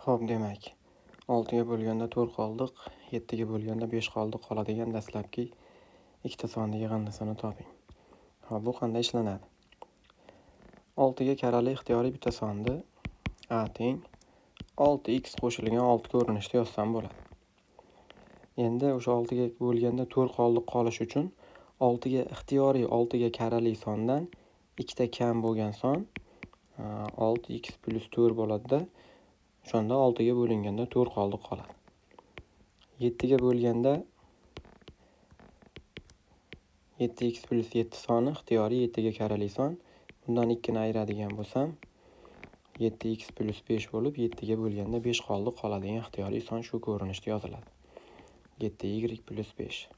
Xo'p, demak, 6 ga bo'lganda 4 qoldiq, 7 ga bo'lganda 5 qoldiq qoladigan dastlabki ikkita sonni yig'indisini toping. Xo'p, bu qanday ishlanadi? 6 ga karali ixtiyoriy bitta sonni a teng 6x qo'shilgan 6 ko'rinishda yozsam bo'ladi. Endi o'sha 6 ga bo'lganda 4 qoldiq qolishi uchun 6 ga ixtiyoriy 6 ga karali sondan ikkita kam bo'lgan son 6x plyus 4 bo'ladida, o'shanda 6 ga bo'linganda 4 qoldiq qoladi. 7 ga bo'lganda 7x plyus 7 soni ixtiyoriy 7 ga karali son. Bundan 2 ni ayiradigan bo'lsam 7x plyus 5 bo'lib 7 ga bo'lganda 5 qoldiq qoladigan ixtiyoriy son shu ko'rinishda yoziladi. 7y plyus 5.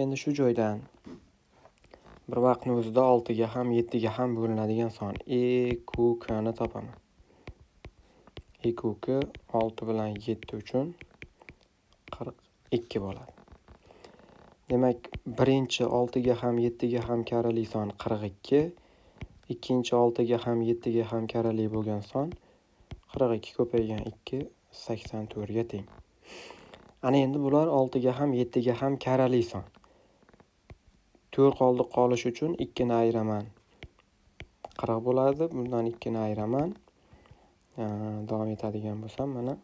Endi shu joydan bir vaqtni o'zida 6 ga ham 7 ga ham bo'linadigan son e q k ni topaman. E q k 6 bilan 7 uchun 42 bo'ladi. Demak, birinchi 6 ga ham 7 ga ham karali son 42, ikkinchi 6 ga ham 7 ga ham karali bo'lgan son 42 ko'paygan 2 84 ga teng. Ana endi bular 6 ga ham 7 ga ham karali son. 4 qoldiq qolishi uchun 2 ni ayiraman. 40 bo'ladi. Bundan 2 ni ayiraman. Davom etadigan bo'lsam, mana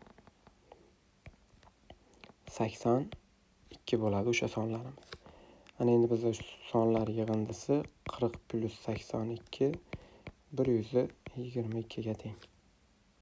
82 bo'ladi o'sha sonlarimiz. Ana endi bizda sonlar yig'indisi 40 plyus 82 122 ga teng.